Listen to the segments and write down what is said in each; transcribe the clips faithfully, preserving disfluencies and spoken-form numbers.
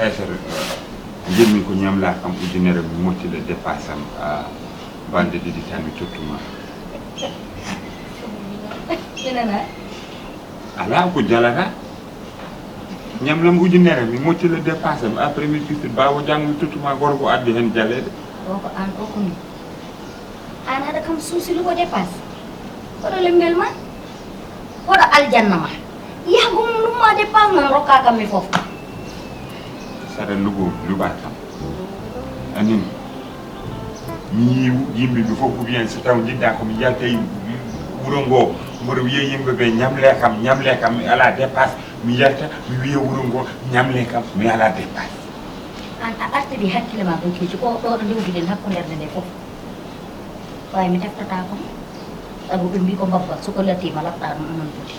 Aysata, njiɗmi ko ñamlaa kam ujunere, mi mottila dépasse am, ah, balɗe ɗiɗi tan mi tottuma. Minana? Alaa ko jalata. Ñamlam ujunere, mi mottila dépasse am, après mi firti baawo janngo mi tottuma gorko addi heen jaleeɗe. O ko aan o ko min. Aan aɗa kam suusi lugo dépasse. Hoɗo lembel ma? Hoɗo aljanna ma? Yahgo mum lumma dépasse mum rokka kam mi fof. Saɗa lugo, luɓa kam. Amin. Mi yii yimɓe ɓe fof ko wiyan so taw njiɗɗa ko mi yalta e wuro ngo, mboɗo wiya yimɓe ɓe ñamle kam, ñamle kam, mi ala dépasse, mi yalta, mi wiya wuro ngo, ñamle kam, mi ala dépasse. Aan a artiri hakkille ma bokiijo, ko ɗo ɗo ndewduɗen hakkunde nde fof. Waawi mi teftata ko. Sabu ɓe mbii ko mbabba, so ko latiima laɓɗa ɗum, onon foti.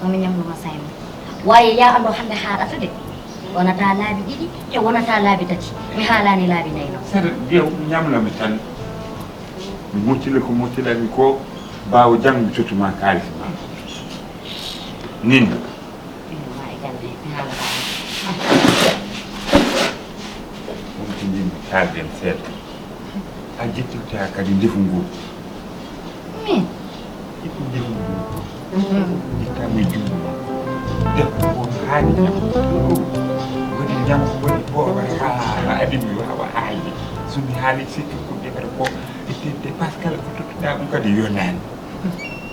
Mami ñamlu ma sayno. Waaye yaa anndo hannde haaɗata de. Wonata laabi ɗiɗi, e wonata laabi tati. Mi haalaani laabi nayi noon. Saɗa ƴeew ñamla mi tan. Mi mottila ko mottilanmi ko, baawo janngo mi tottuma kaalis ma. Nin. Ɓiɗɗo ma e galle, mi haalata. Wonti min kaalden seeɗa. A ƴettirta kadi ndefu ngu. Min? Ƴettu ndefu ngu. Ƴetta mo e junngo ma. Debbo o haani ñam. Waɗi ñam, waɗi booba, haa adi mi waawa haalde. So mi haali sikki ko defata ko, ittinte Pascal ko tottuɗa ɗum kadi yonaani.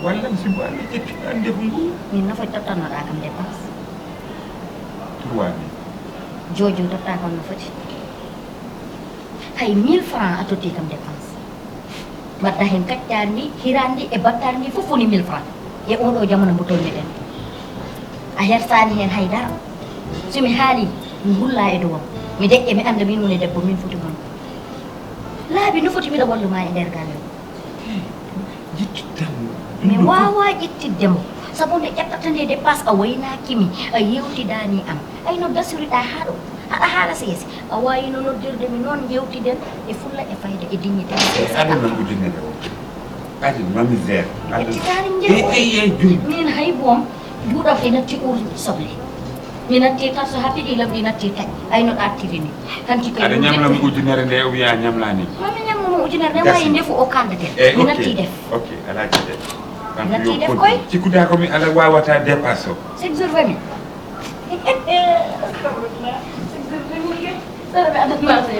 Walla mi sibu Allah ƴettuɗa ndefu ngu. Min no foti tottannoɗa kam dépense? Trois mille. Jojo totta kam no foti. Hay mille francs a totti kam dépense. Mbaɗda heen kaccaari ndi, hiraani ndi e battaari ndi fof woni mille francs. E oɗo jamanu mbo tolniɗen. A hersaani heen hay dara. So mi haali, mi hulla e dowam. Mi deƴƴe, mi annda min woni debbo, min foti mon. Laabi no foti mbiɗa wallu ma e nder galle o. Ƴettittam. Mi waawaa ƴettitde mo. Sabu nde ƴettata nde dépense a waynaaki mi, a yeewtidaani am. Ay no dasoriɗa haa ɗo. Haɗa haala seese. A waawino noddirde mi noon, njeewtiɗen e fulla e fayda e dignité. E aduna ujunere o. Adi ma misère. Adi. Ƴettitaani njeew. Ey, ey, ey, jum. Min hay boom, juuɗam e natti ur soble. Mi natti tarso haa piɗi lamɗi natti taƴ. Ay no ɗattiri ni. Hanti koy aɗa ñamla mo ujunere nde o wiya ñamlaani. Ma mi ñamla mo ujunere nde. Gasi. Wayi ndefu o kaldeten. Eh, mi ok. Natti def. Ok, alaa ci def. Mi natti def koy. Cikkuda ko mi ala wawata dépasse o. Cinq jours vingt mille. Astagfirullah. Cinq jours vingt mille. Sara ɓe adat ma seni.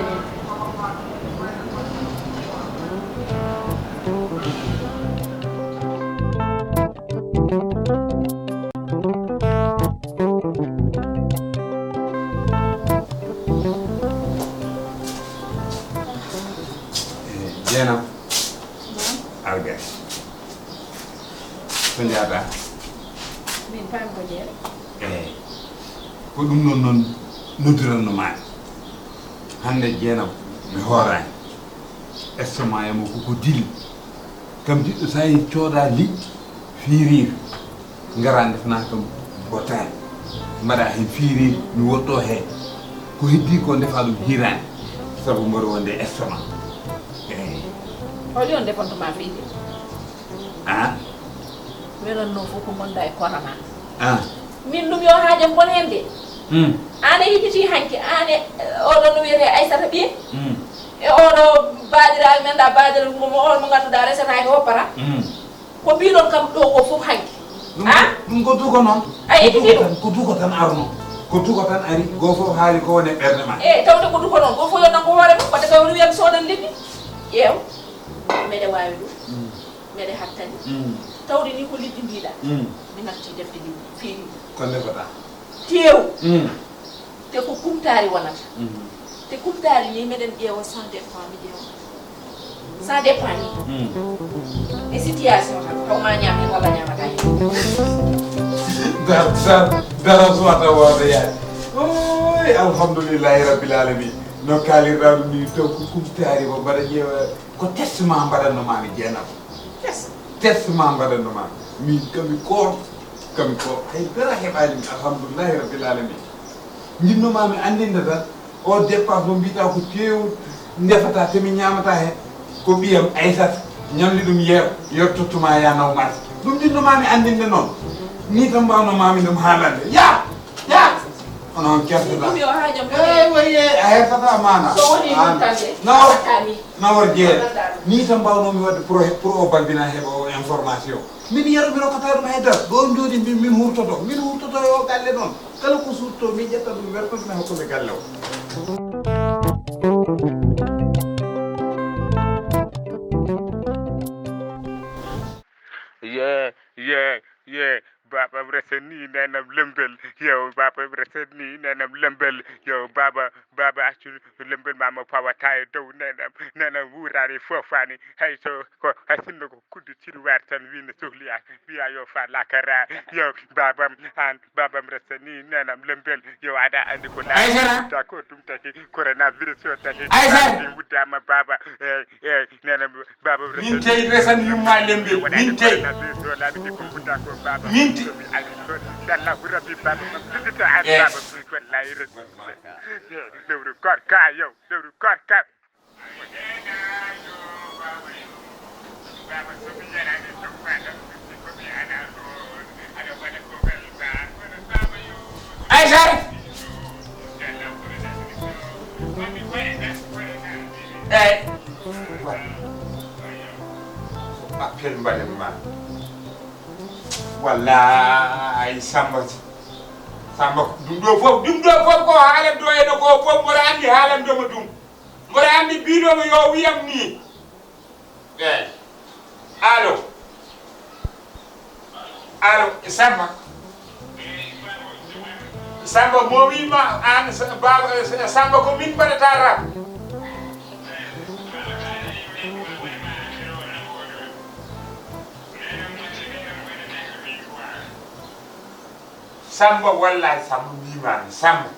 Jeenam. Naam. Arga. To njaaɗa? Min paami ko jeere. Eey. Ko ɗum noon, noon noddiranno maa. Hannde Jeenam mi hooraani. Estomac e mo ko, ko dili. Kam jiɗɗo so a cooda liƴƴi, fiiriir. Ngara ndefna kam bottaani. Mbaɗa heen fiiriir, mi woɗɗo heen. Ko heddi ko ndefa ɗum hiiraani. Sabu mboɗo wonde estomac. Eey. Holi on ndefanto ma fiiriir? Aan? Welanno fof ko ngonda e koora ma. Aan? Min ɗum yo haajam bon heen de. Hmm. Aan a yejjiti hanki, aan e, eh, oɗo no wiyetee Aysata ɓiye. Hmm. E oɗo baaɗiraaɓe men ɗa baaɗira mo, mo, on mo ngannduɗaa resataake woppata. Hmm. Ko mbiɗon kam ɗo ko fof hanki. Ɗum ko, ah? Ɗum ko duko noon. A yejjiti ɗum? Ko duko tan, ko duko tan arno. Ko duko tan ari, goo fof haali ko woni e ɓernde ma. Eey, tawde ko duko noon, goo fof yo nangu hoore mum, wadde taw no wiyam soodan liɗɗi. Ƴeew, meɗe waawi ɗum. Mm. Meɗe hattani. Mm. Tawde ni ko liɗɗi mbiɗa. Mm. Mi natti defte ɗi feewi. Ko ndefata? Teew. Mm. Te ko kumtaari wonata. Mm. Te kumtaari ni meɗen ƴeewa sans dépend mi ƴeewa. Sans dépend ni. Mm. E situation tan, taw ma ñaam heen walla ñaamata heen. Dar, dar, dara suwata wonde yaade. Oy, alhamdulillahi rabbil alamin. No kaalirɗa ɗum ni, taw ko kumtaari ko mbaɗa ƴeewa. Ko test ma mbaɗanno ma mi Jeenaba. Test? Test ma mbaɗanno ma. Min kami koor, kami koor. Hay dara heɓaani mi, alhamdulillahi rabbil alamin. Njinnoma mi anndinde tan, o dépense mo mbiɗa ko teewu ndefata te mi ñaamata heen. Ko ɓiyam Aysata, ñamli ɗum yeer, yeer tottuma ya naw marché. Ɗum njinnoma mi anndinde noon. Ni tan mbawno ma mi ɗum haalande. Ya! Ya! Kono on kertata. Ɗum yo haajam ko. Eh, oui, eh, a heɓtata maana. So woni ɗum tan de, nawor jeere. Ni tan mbawnoomi waɗde pour, pour o balbina heɓa o information. Min yero mi rokkata ɗum haydara. Ɗo on jooɗi min, min hurtoto. Min hurtoto e o galle ɗon. Kala ko suutto min ƴetta ɗum wertoto mi hokkude galle o. Ye, ye, ye. Baba Ibrahima ni nenam lembel, yo Baba Ibrahima ni nenam lembel, yo Baba, Baba accu lembel ma mo pawata e dow nenam, nenam wurani fofani, hay so ko, hay sinno ko kuddu cirwar tan wino sohliya, wiya yo fa lakara, yo Baba, an Baba Ibrahima ni nenam lembel, yo ada andi ko la, da ko ɗum taki, coronavirus o taki, Aysara. Ɗi wuddama Baba, e, e, nenam Baba Min tey resan yumma lembe, min tey. Min tey. Yes. Lewru korka yow, lewru korka. Aysara. Eyi. Appel mbaɗen ma. Wallaay Samba. Samba, ɗum ɗo fof, ɗum ɗo fof ko haalan ɗo ene ko fof mboɗo anndi haalan ɗoma ɗum. Mboɗo anndi biɗoma yo wiyam ni. Eyi. Allo. Allo, Samba. Samba, mo wiima aan, Sa-, Baaba, eh, Samba, ko min mbaɗata rap. Samba, wallahi, Samba, mbiimaami, Samba.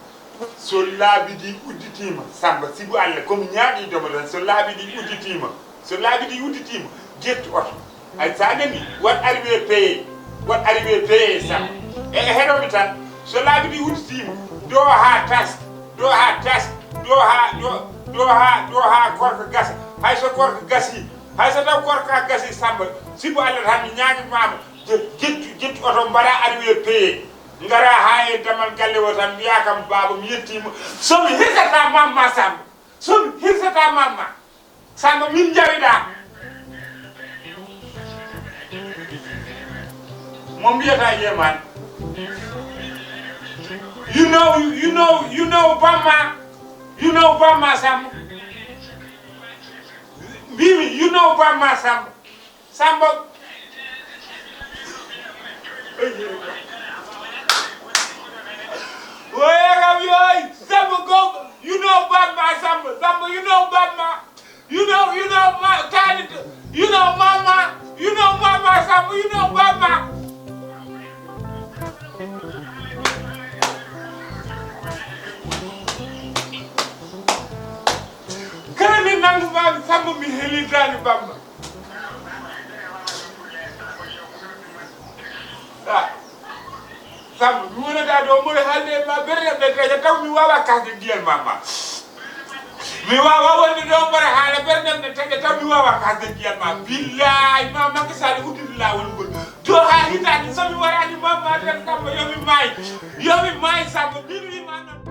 So laabi ɗi udditiima, Samba, sibu Allah, ko mi ñaagiidomo tan, so laabi ɗi udditiima, so laabi ɗi udditiima, ƴettu oto. Hay so a nanii, waɗ arrivé payé, waɗ arrivé payé, Samba. E, e heɗomi tan, so laabi ɗi udditiima, ɗo haa tas, ɗo haa tas, ɗo haa, ɗo, ɗo haa, ɗo haa korka gasa. Hay so korka gasii, hay so taw korka gasii, Samba, sibu Allah tan mi ñaagimaama, ƴe-, ƴettu, ƴettu oto mbaɗa arrivé payé. Ngara haa e damal galle o tan mbiya kam, "Baaba, mi yettiima." So mi hirsata mamma Samba, so mi hirsata mamma Samba, min njawiɗa. Mo mbiyata yeman. You know, you know, you know Bamma. You know Bamma Samba. Mbimi, you know Bamma Samba. Samba. Oye kam yoy, Samba go, you know Bamma, Samba, Samba, you know Bamma. You know, you know ma, Khalid, you know Mama, you know Mama, Samba, you know Bamma. Kala ni nangu ma, Samba, mi helitani Bamma. Ah. Samba, mi wonata ɗo mboɗo haalde e ma ɓerɗe ɓe taƴa taw mi wawa kasde ndiyam ma ma. Mi wawa wonde ɗo mboɗo haala ɓerɗe ɓe taƴa taw mi wawa kasde ndiyam ma. Billahi ma Macky Sall udditi lawol ngol. Do ha hitande so mi warani mamma tan Samba yo mi maayi. Yo mi maayi Samba min wima noon.